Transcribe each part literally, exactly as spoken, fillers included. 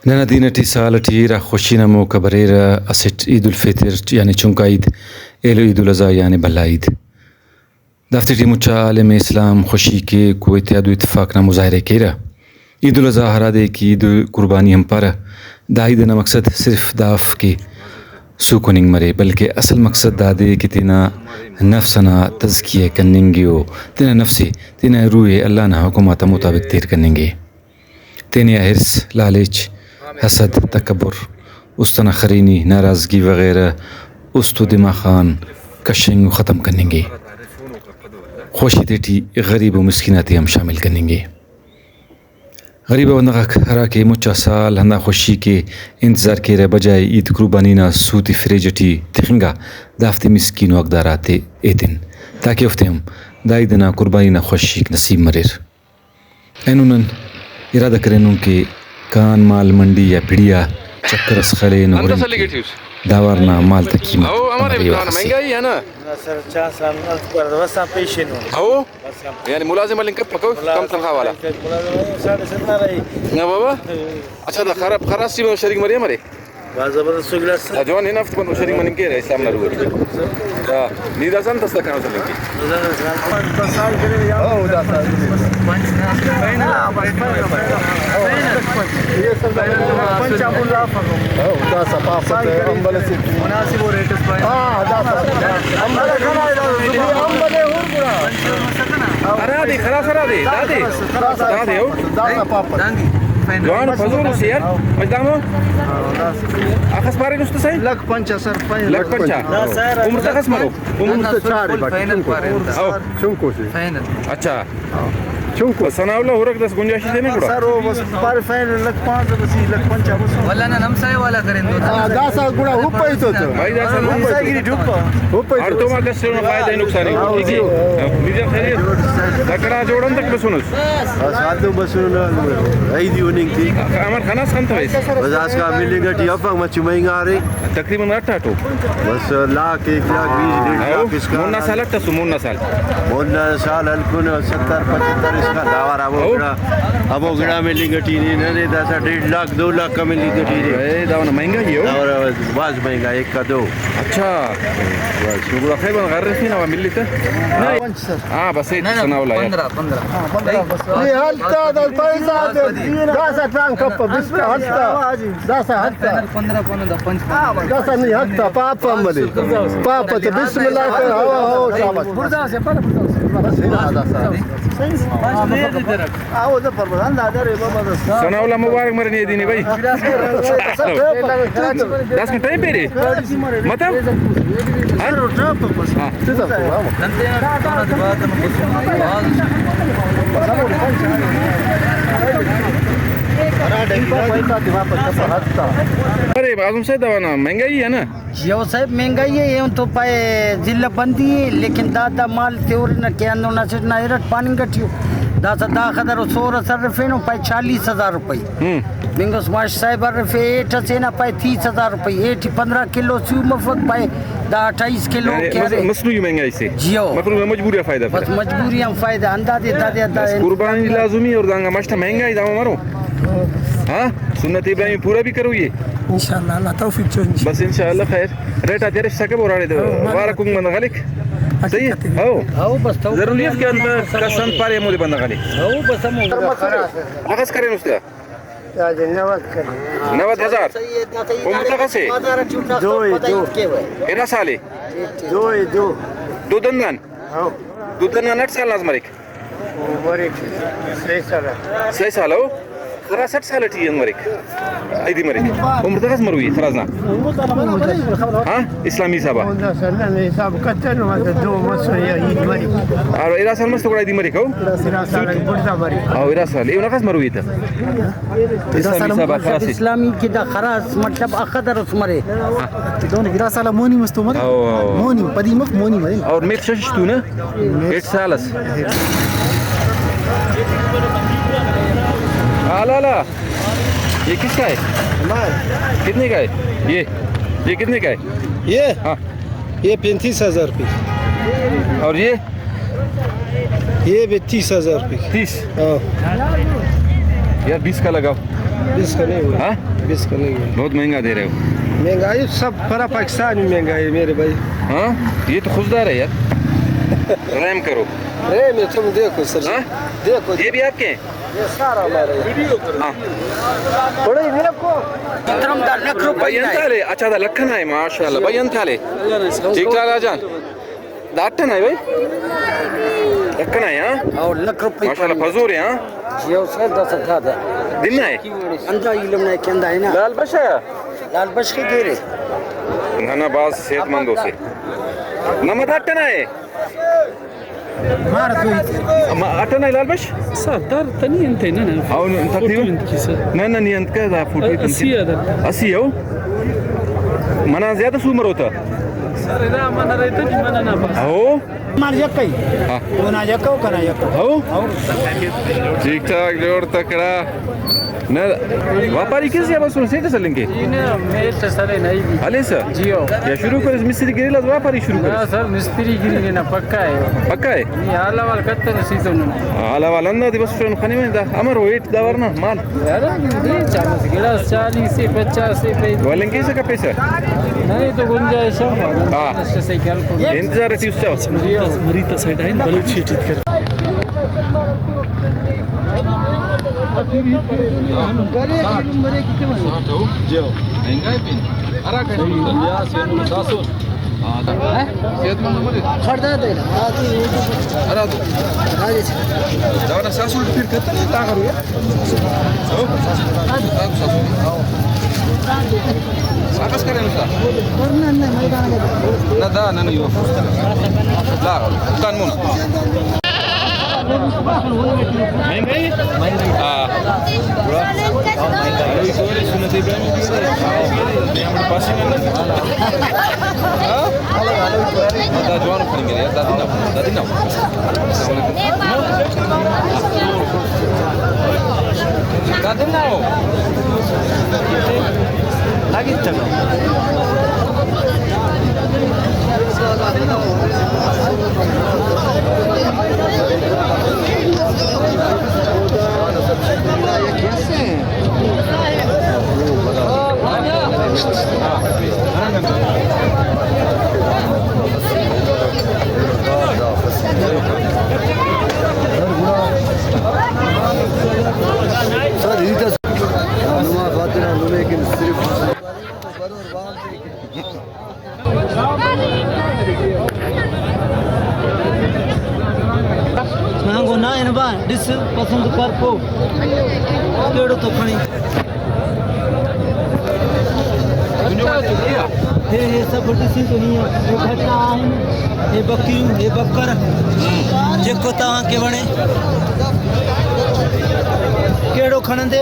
ننا دین اٹی سال اٹی ارا خوشی نا موقع بریرہ، اسٹ عید الفطر یعنی چنکا عید، ایلو عید الاضحی یعنی بھلا عید۔ دافتے ٹی مچا عالم اسلام خوشی کیک و اتحاد و اتفاق نا مظاہرہ ءِ کیرہ۔ عید الاضحی، ہرادے کہ عید قربانی ہم پارہ، دا عید انا مقصد صرف دا اف کہ سوکوننگ مرے، بلکہ اصل مقصد دادے کہ تینا نفس انا تزکیہ کننگ ءِ و تینا نفس ءِ، تینا روح ءِ اللہ نا حکم آتا مطابق تیر کننگ ءِ۔ تینے آ حرص، لالچ، حسد، تکبر، است انا خرینی، ناراضگی وغیرہ است و دماغ آن کشنگ و ختم کننگ ءِ۔ خوشی تیٹی غریب و مسکین آتے ہم شامل کننگ ءِ۔ غریب آ بندغ آک ہراکہ مچا سال ہندا خوشی کہ انتظار کیرہ، بجائے عید قربانی نا سوت ءِ فریج اٹی تخنگا، دافتے مسکین و حقدار آتے ایتن، تاکہ اوفتے ہم دا عید انا قربانی نا خوشیک نصیب مریر۔ اینو نن ارادہ کرینن کہ کان مال منڈی یا پڑی آ چکر اس خلین، ہندا ہرن سلیقہ کہ ٹی اس۔ دا وار نا مال تا قیمت او، امر امر ایوہ دانا خسے۔ مہنگائی ہے نا؟ نہ سر، چار سال از پر وسا پیشن ہو۔ او؟ بس ہم۔ یعنی ملازم ہلنگ کپک او؟ ملازم کم تنخواہ والا؟ ملازم ساڑھے سترہ رہی۔ نہ بابا۔ اچھا، دا خراب خراسی میں شریک مرے مرے؟ بھاز زبردست سوگلہ اس۔ دا جوان ہن ہفت بندو شریک مننگ کیرہ اسلام نا روح اٹی۔ ہاں، نی داسہ انت اس تا کانو سلنگ کے؟ او، داسہ۔ او، داسہ پاپہ تے امبل اسے۔ ہاں، داسہ۔ امبل، امبل اے ہر گڑا۔ ہرا دے، خلاص ہرا دے، دادے۔ داسہ۔ دادے، او۔ داسہ پاپہ۔ جوان فضول اسے یار۔ مجدامو؟ اخس پارے نسخہ صحیح؟ لکھ پنچ آ سر فائنل۔ لکھ پنچ آ؟ دا سر عمر تخس مرو؟ عمر تو چار فل بٹ، فائنل چنکو۔ پارے انت۔ او۔ چنکو سے۔ فائنل۔ اچھا۔ چنکو۔ ثناء اللہ ہرک دس گنجائش سے نہیں گڑا؟ سر، او بس پارے فائنل لکھ پانچ آ، بس لکھ پنچ آ بس۔ واللہ نن ہمسائے والا کرین دو۔ ہاں، داسا گڑا ہوپا ہی تو تو۔ بھائی داسا ہوپا ہی تو۔ ہر تو ما کس سے فائدہ نقصان ہے۔ ہاں، ٹھیک ہے۔ جی۔ میزان خیریت۔ لکڑا جوڑن تک بسونس۔ بس آتو بسون، عیدی ہننگ کے۔ امر خناس خن تویس؟ بس آسکا ملنگ ٹی افک مچ مہنگا ارے۔ تقریباً اٹ آٹو۔ بس لاکھ، ایک لاکھ بیس، ڈیڑھ لاکھ اسکا۔ مونا سال اٹ اسو، مونا سال۔ مونا سال ہلکن ستر پچھتر اسکا، داوار ابو او۔ گڑا، ابو گڑا ملنگ ٹی نی ننے داسا ڈیڑھ لاکھ، دو لاکھ کا ملنگ ٹی نی۔ اے، داونا مہنگا ہی ہو۔ داونا بھاز مہنگا، ایک کا دو۔ اچھا۔ بس۔ تو گڑا خیر بن غیر رسی نا ملی تے؟ ہاں، بس ایک نہ، نہ، سنا والا یار۔ پندرہ، پندرہ۔ ہاں، پندرہ بس۔ یہ ہلتا دا پیسہ دے۔ داسا ٹرانک کپ، بس ہلتا۔ داسا ہلتا۔ پندرہ، پندرہ، پندرہ، پنچ۔ داسا نہیں ہلتا، پاپا ملے۔ پاپا تو بسم اللہ کر، ہاو، ہاو، شاباش۔ بس، ہی نہ داسا۔ صحیح۔ ثناء اللہ مبارک مرے نی دینی بھائی۔ داسکان ٹائم پیرے؟ مطلب؟ ہاں؟ ہاں۔ ارے اعظم صاحب، دانا مہنگائی ہے نا؟ جی ہو صاحب، مہنگائی ہے، ایہن تو پائے ضلع بندی ہے، لیکن دا، دا مال تے ہورنہ کہ ہندن اسٹ نا ارٹ پاننگ ٹی ءُ۔ داسہ دا خدر و سور اس ہرفینو، پائے چالیس ہزار روپئی۔ ہم۔ بنگس ماش صاحب ہرفے، ایٹ اسے نا پائے تیس ہزار روپئی، ایٹ ٹی پندرہ کلو سو مفک، پائے دا اٹھائیس کلو یعنی کہ مص-، ارے۔ مصنوعی مہنگائی سے۔ جی ہو۔ مطلب مجبوری آ فائدہ بس، مجبوری آن فائدہ، اندادے، دادے، بس اندادے۔ قربانی لازمی اور دانگا مست مہنگائی دا مرو۔ ہاں، سنت ابراہیم پورا بھی کرو یہ۔ انشاءاللہ، اللہ توفیق چو انشاءاللہ۔ بس انشاءاللہ خیر۔ ریٹ آتے رشتہ کب ہو رہا ہے؟ ہاں، وارا کنگ بندہ غلک۔ صحیح ہے؟ ہاں۔ ہاں، بس تو ضروری ہے کہ انت کس انت پارے مودے بندہ غلک۔ ہاں، بس ہم ہو۔ اخس کرے نسخہ؟ تاجے نود کرے۔ نود ہزار۔ عمر تخس ہے؟ دو ہے، دو۔ ارا سال ہے؟ دو ہے، دو۔ دو دندان؟ ہاں۔ دو دندان اٹ سال ناز مریک؟ عمر ایک سہ سال۔ سہ سال ہو؟ خراس اٹ سال ٹی انگ مریک؟ عیدی مریک۔ عمر تخس مروئی خراس نا؟ ہاں؟ اسلامی حساب آ؟ حساب کتن، دو مسو یا عید مریک۔ اور ارا سال مست گڑا عیدی مریک ہو؟ ارا سال بڑزا مریک۔ او ارا سال۔ ایہن اخس مروئی تہ؟ اسلامی حساب آ خراس۔ اسلامی کہ دا خراس مطلب اخدر اس مرے۔ دون گڑا سالا مونی مستو مر۔ او، او۔ مونی، پدی مخ مونی مرے۔ اور میت شش تو نا؟ ایٹ سال اس۔ آ، لا، لا۔ یہ کس کا ہے؟ ہمارا۔ کتنے کا ہے؟ یہ، یہ کتنے کا ہے؟ یہ؟ ہاں۔ یہ پینتیس ہزار روپے۔ اور یہ؟ یہ بھی تیس ہزار روپے۔ تیس؟ ہاں۔ یار، بیس کا لگاؤ۔ بیس کا نہیں ہوا۔ ہاں؟ بیس کا نہیں ہوا۔ بہت مہنگا دے رہے ہو۔ مہنگائی سب پورا پاکستان میں مہنگائی ہے میرے بھائی۔ ہاں، یہ تو خضدار ہے یار۔ رحم کرو۔ رحم ہے، تم دیکھو سر۔ ہاں؟ دیکھو۔ یہ بھی آپ کے ہیں؟ یہ سارا ہمارا ہے۔ ہاں۔ بڑے میرے کو۔ محترم دا لکھ روپے بھائی انت آ لے، اچھا دا لکھنا ہے، ماشاءاللہ۔ بھائی انت آ لے۔ ٹھیک ٹھاک آ جان۔ دا اٹ ئنا ءِ بھائی؟ لکھ ئنا ءِ، ہاں؟ او، لکھ روپے ماشاءاللہ، پانی۔ پزور ءِ، ہاں؟ جی، او سر، دس ہزار دا۔ دن ئنا ءِ؟ اندا ایلم نا کہ اندا ءِ نا۔ لال بش آ؟ لال بش کے گیرے۔ نہ، نہ، باز صحت مند اسے۔ نہ، مت اٹ ئنا ءِ؟ مار تو ہی۔ ما اٹ ئنا ءِ لال بش؟ سر، در تنی انت ءِ، نہ، نہ۔ او، نہ، فوٹو تقریباً۔ انت کی سر۔ نہ، نہ، نی انت کہ دا فوٹو انت اسی کی۔ ہزار۔ اسی او؟ منا زیادہ سو مرو تا۔ سر، ادا من رہتا جی، من نہ بس۔ ہو؟ مار یکئی۔ ہاں۔ اونا یکو کنا یکو۔ ہو؟ ہو۔ ٹھیک ٹھاک، جوڑ تکڑا۔ نہ، واپاری کس یا بس سیٹ سلنگ کے؟ جی نہ، میٹ سلے نہیں بھی۔ ہلے سر؟ جی ہو۔ یا شروع کرے مستری گریلا واپاری شروع کرے؟ نہ سر، مستری گری نا پکا ہے۔ پکا ہے؟ یہ حال حوال کتنے سیزن۔ حال حوال اندازے بس فون خنے میں دا امر ویٹ دا ورنا مال۔ یار، دے چالیس، گلاس چالیس سے پچاس سے پہ۔ ولنگ کیسے کا پیسہ؟ نہیں تو گنجائش ہے۔ ہاں۔ ایسے سے کیا کو۔ انتظار ہے تیس چاو۔ مریتا سائیڈ آئین بلوچی ٹھیک کر۔ مہنگا ہے پین۔ ہرا کہیں۔ صحت مند عمر ہے۔ خڑدا دے نا۔ ہرا دو۔ دانا ساسو پھر کتنے تا کرو۔ ساکس کرے مسا۔ نہ دا نہ نہیں ہو۔ لا کان مونا۔ ہاں۔ ہاں؟ دا جوان خننگ ارے، دا دنا، دا دنا۔ دا دنا۔ لگیتنو۔ ہاں، گو نا ہنبا ڈس پسند کر کو۔ کیڑو تو کھنی۔ اے، اے سب ڈسین تو نہیں ہے۔ اے بھٹا آئین، اے بکری، اے بکر۔ جیکو تاں کے بنے۔ کیڑو کھنندے؟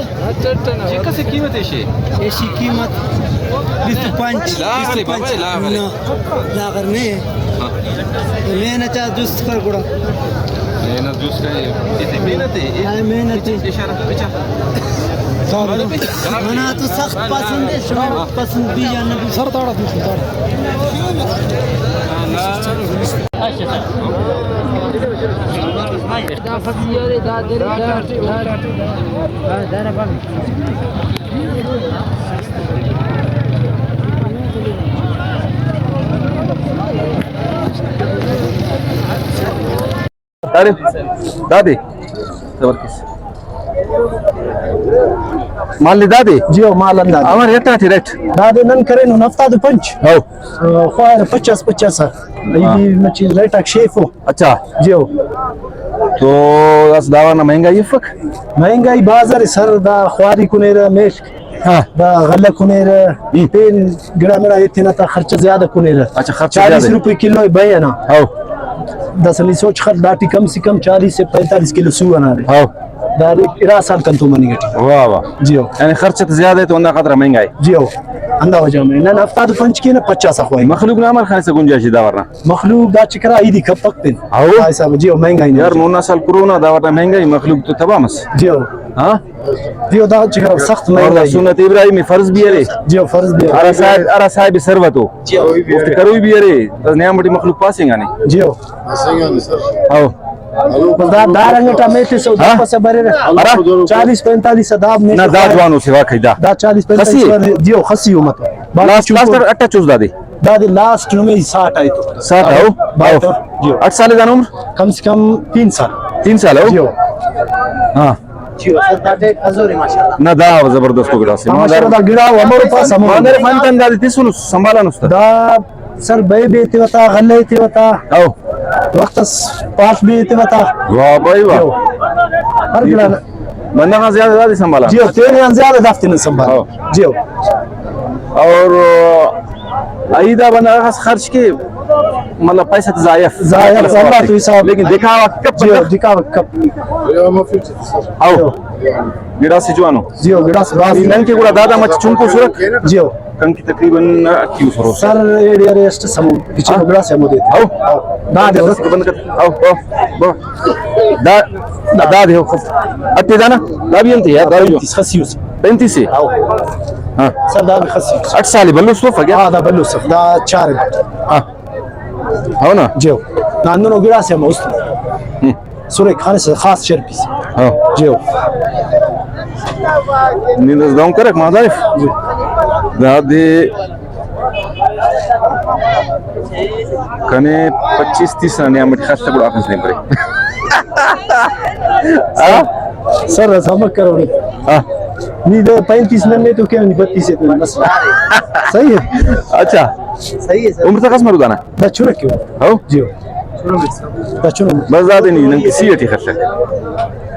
چکا سے قیمت ایشی؟ ایشی قیمت بیست و پنچ، لاغر بیست و پنچ۔ بابا، لاغر۔ نہ، لاغر نے۔ ہاں۔ میں نہ چاہ جست کر گڑا۔ محنت جست کر، یہ کتنی محنت ہے؟ ہاں، محنت ہے۔ اشارہ، اچھا۔ منا تو سخت پسند ہے، شما پسند بھی یا نہ بھی۔ سر تاڑا، دوسرے تاڑا۔ ارے، دادے۔ مال دادے؟ جی ہو، مال اندازے۔ اوار ریٹ آتے ریٹ؟ دادے نن کرینن ہفتاد و پنچ۔ ہو۔ آ، خواہر پچاس پچاس آ۔ ای ہاں۔ بھی مچی ریٹ آک شیفو۔ اچھا۔ جی ہو۔ تو اس داوا نا مہنگائی افک؟ مہنگائی بازار سر دا خواری کنیرہ میل۔ ہاں۔ دا غلہ کنیرہ، ہم۔ پین گڑا مڑا ایتنہ تا خرچہ زیادہ کنیرہ۔ اچھا، خرچہ چالیس زیادہ۔ روپے کلو بئے ئنا۔ ہاں۔ داسہ نی سوچ خل داٹی کم سے کم چالیس سے پینتالیس کلو سو ئنا ارے۔ ہاں۔ دا ارے ارا سال کنتون مننگ ٹی۔ واہ واہ۔ جی ہو۔ یعنی خرچہ تو زیادہ ہے تو ہندا خاطر مہنگا ہے۔ جی ہو۔ ہندا وجہ میں نن ہفتاد و پنچ کینہ پچاس آ خواہی۔ مخلوق نا امر خاصہ گنجائش داور نا۔ مخلوق دا چکرا عیدی کپک پین۔ ہاؤ۔ آ حساب جی ہو مہنگائی نا۔ یار مونا سال کرونا دا ورنا مہنگائی مخلوق تو تباہ مس۔ جی ہو۔ ہاں؟ جی، او دا چکر سخت اور مہنگائی۔ سنت ابراہیمی فرض بھی ارے۔ جی، او فرض بھی ارے۔ ارا صاحب، ارا صاحب ثروت او۔ جی، او۔ اوفتے کروئی بھی ارے۔ بس نیام بٹی مخلوق پاسنگ آنے۔ جی، او۔ ہاؤ۔ بس دا، دا رنگ اٹ ہمے تسو، ہاں؟ دافس بریرہ۔ ہرا؟ چالیس پینتالیس دا ہمے نہ، دا جوانو سے واقعی دا۔ دا چالیس پینتالیس خسی؟ جی ہو، خسی ہو مطلب۔ باقی لاسٹ، لاسٹ چوکور۔ اٹ اٹھ چوز دادے۔ دادے لاسٹ نمے ساٹھ آئی تو۔ ساٹھ آ ہو؟ باقی ہو۔ جی ہو۔ اٹھ سال دانا عمر؟ کم سے کم تین سال۔ تین سال ہو؟ جی ہو۔ ہاں۔ جی ہو، سر، دا ڈیک ہزور ہے، ماشاءاللہ۔ نہ، دا زبردست گڑاس۔ ماشاءاللہ، دا گڑا ہو، امر پاس امر۔ مادر فن تن دادے تسونس، سنبھالانس تا۔ دا سر، بئے بے تیوہ تا، غلہ تیوہ تا۔ او۔ وخت اس پاڷ بے تیوہ تا۔ واہ بھائی واہ۔ جی ہو۔ ہر گڑا نا۔ بندغ آن زیادہ دادے سنبھالان۔ جی ہو، تینے آن زیادہ دافتے نن سنبھالان۔ او۔ جی ہو۔ اور، آ، ای دا بندغ اس خرچ کے، مطلب، پیسہ تو ضائع اف۔ ضائع اف، اللہ تو حساب۔ لیکن دکھاوا کپ جی ہو، نہ۔ دکھاوا کپ۔ او۔ جی ہو۔ گڑاس جوانو۔ جی ہو، گڑاس باز۔ نن کہ گڑا دادا مچ چنکو سرک۔ جی ہو۔ کن کہ تقریباً اٹی سرو۔ سر، ایڑے ارے اسٹ سمو، پچھے ہاں؟ گڑاس ہمو دیتے۔ او۔ او۔ دادے بس بند کر۔ او، او، او۔ دا، دا، دادے ہو، خب۔ اٹی دانا؟ دا بھی انت ہے، دا بھی جو۔ پینتیس خسی اس۔ پینتیس ہے؟ او۔ ہاں۔ سر، دا بھی خسی اس۔ اٹھ سال بلو صوفہ کیا؟ ہاں، دا بلو صف، دا چار۔ ہاں۔ ہو نا؟ جیو۔ نا ہندنو گڑاس ہم است۔ ہم۔ سورے کھانے سے خاص شرپی سے۔ ہاں۔ جیو۔ نی دس داؤں کرک مادارف۔ جی۔ دادے کنے پچیس تیس نا نیام اٹ خاص تک اڑا خاص نہیں پڑے۔ ہاں؟ سر، سمجھ کرو نہیں۔ ہاں۔ نی دے پینتیس ننے تو کیا نہیں، بتیس ہے تو بس۔ صحیح ہے۔ اچھا۔ صحیح ہے سر۔ عمر تک اس مرو دانا؟ دا چرک ہو۔ ہو؟ جی ہو۔ دا چرک۔ بس دادے نی نن کہ سی اٹی خرچہ۔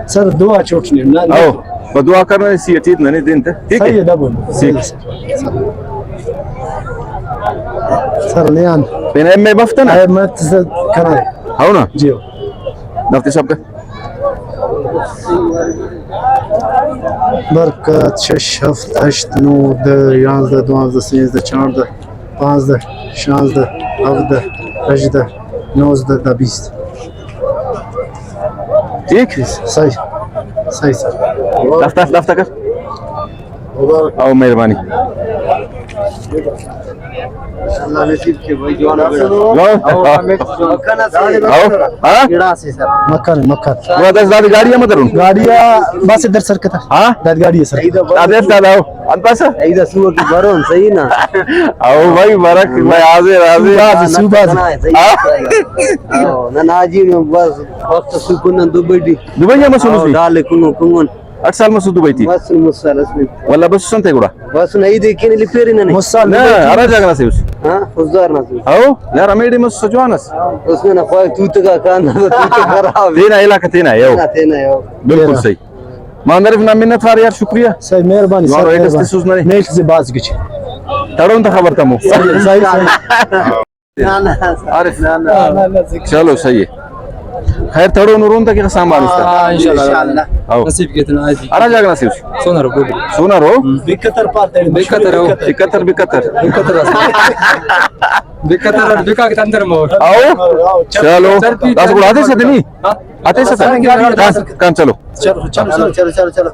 سر، دعا چوٹ نے نا۔ ہو۔ بس دعا کرنا سی اٹی ننے دین تے۔ ٹھیک ہے؟ صحیح ہے، دا بول۔ ٹھیک۔ سر، نیان۔ پین ایم اے بفتا نا؟ اے مت سر کرا۔ ہو نا؟ جی ہو۔ دفتی صاحب کا؟ برکت، شش، ہفت، ہشت، نو، دہ، یانزدہ، دوانزدہ، سینزدہ، چاردہ، پانزدہ، شانزدہ، ہبدہ، ہژدہ، نوزدہ، دا بیست۔ ٹھیک؟ صحیح، صحیح سر۔ دفتر، دفتر کر۔ او مہربانی۔ اللہ نصیب کے بھائی جوان۔ ہاں؟ ہاں؟ گڑاس سر۔ مکان، مکان۔ وہ دس دادی گاڑی ہم درون۔ گاڑی بس ادھر سر کتا۔ ہاں؟ داد گاڑی ہے سر۔ داد داد آؤ۔ انت پاسہ؟ ایدا سو کہ برون، صحیح نا؟ او بھائی، برک، بھائی، حاضر، حاضر۔ صوبہ، صوبہ۔ ہاں؟ او، نہ، نہ جی، نہ، بس، وخت سکون نہ دبئی ٹی۔ دبئی ہم مسونو او، سی؟ ڈالے کنگن، کنگن۔ اٹھ سال مسو دبئی ٹی؟ بس، مسال اس میں۔ واللہ بس سنتے گڑا؟ بس، نہ، ای دیکھے نہیں، لپیری نہ نہیں۔ مسال نہ، دبئی ٹی۔ ہرا جاگہ نا سے اس؟ ہاں، خضدار نا سے۔ او، یار، ہمیڑے مسو جوان اس۔ اس میں نہ خواہ توتگا کان، توتگا خراب۔ تینا علاقہ تینا ہے، او۔ تینا، تینا ہے، او۔ بالکل صحیح۔ ماندرف نا منت وار یار، شکریہ۔ صحیح، مہربانی، جوانو سر، ایڈریس مہربانی۔ تسوس ننے۔ نیٹ سے بات گچ۔ تڑون تا خبر تمو۔ صحیح، صحیح، صحیح۔ عارف۔ چلو، صحیح ہے۔ خیر، تڑون رون تا کہ سامان اس تا۔ ہاں، انشاءاللہ۔ او۔ نصیب کے تنا آئی۔ ارا جاگہ نصیب۔ سونا رو۔ سونا رو؟ بکتر پار تیرے۔ بکتر ہو۔ بکتر، بکتر۔ بکتر اس۔ بکتر، بکا کے اندر مو۔ او۔ چلو۔ چل پی، داس چل گڑا دے پی۔ سدنی۔ ہاں۔ آتے سدنی۔ گاڑی کان، کان چلو۔ چلو، چلو، چلو، چلو، چلو۔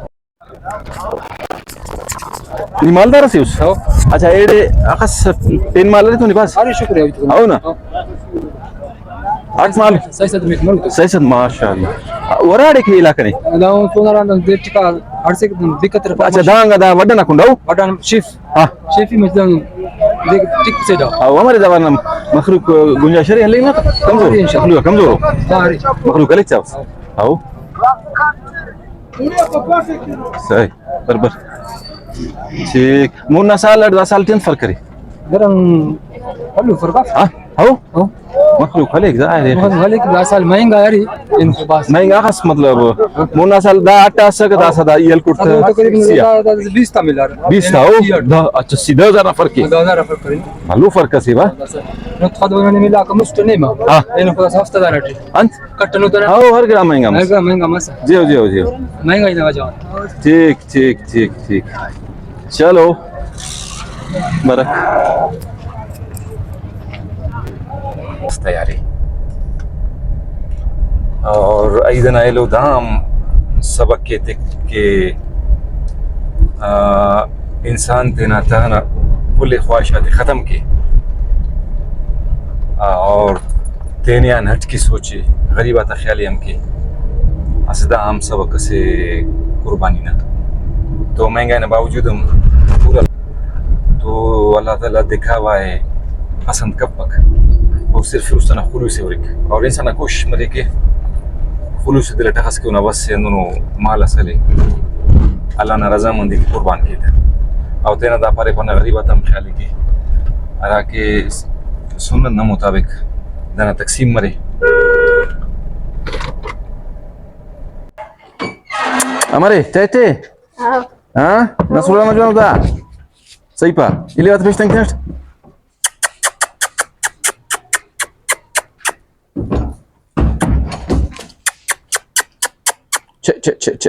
نی مالدار اسے اس؟ ہو۔ اچھا، ایڑے اخس پین مال ارے تو نی بس؟ ارے شکر ہے، ابھی تو۔ ہو نا؟ ہو۔ اٹ مال؟ سائیسد میک ملک۔ سائیسد، ماشاءاللہ۔ وراڑے کے علاقہ نے؟ داؤں سوناران دے ٹکا ہر سے دکت رفا۔ اچھا، دانگا دا وڈنا کنڈو؟ وڈن شیف۔ ہاں۔ شیفی مجدان دے ٹک سے دا۔ او ہمارے زبان مخلوق گنجائش ہے، ہلے نا؟ کمزور۔ ارے انشاءاللہ۔ مخلوق کمزور ہو۔ ہاں، ارے۔ مخلوق الگ چاوس۔ ہاں۔ او۔ صحیح، برابر۔ ٹھیک۔ مون نا سال اٹ دا سال ٹی انت فرق ارے؟ گرم بھلو فرق اف۔ ہاں، ہو؟ ہو۔ مخلوق خلیک ظاہر ہے۔ مخلوق خلیک دا سال مہنگا ارے، انت بس۔ مہنگا خاص مطلب، مون نا سال دا اٹ اسک، دا سال دا ای ہلکٹ ارے۔ تقریباً سیا۔ دا، دا بیست تا ملا۔ بیست تا، ہو؟ دا، اچھا، سی دہ ہزار نا فرق ہے۔ دہ ہزار فرق ارے۔ بھلو فرق اسے با۔ نو خود نے ملا کہ مست نیما۔ ہاں۔ اینو خدا ہفتہ دار اٹی۔ انت؟ کٹنو تینا۔ ہاں، ہر گڑا مہنگا مس۔ ہر گڑا مہنگا مس۔ جیو، جیو، جیو۔ مہنگائی نا وجہ۔ ٹھیک، ٹھیک، ٹھیک، ٹھیک۔ چلو۔ برک۔ تیاری۔ اور عید نا ایلو دا ہم سبق ایتک کہ، آ، انسان تینا تہنا کل خواہشات ختم کے۔ آ، اور تینے آن ہٹ کے سوچے، غریب آتا خیال ءِ ہم کے، اسہ دا ہم سبق اسے قربانی نا۔ تو مہنگائی نا باوجود ہم پورا تو اللہ تعالیٰ دکھاوا ءِ پسند کپک، او صرف است انا خلوص ءِ ہُرک۔ اور انسان نا کوشش مریک کہ خلوص دل اٹ اخس کہ اونا بس ءِ ہندنو مال اس ہلے، اللہ نا رضامندی ٹی قربان کے تہ۔ او تینا دا پارے پانہ غریب آتا ہم خیال ءِ کے، ہرا کہ سنت نا مطابق دانا تقسیم مرے۔ امرے تہتے؟ ہاں۔ ہاں؟ نسل نا جوان دا؟ صحیح پا۔ الے وات پیش تنگ تنٹ۔ چھ، چھ، چھ، چھ۔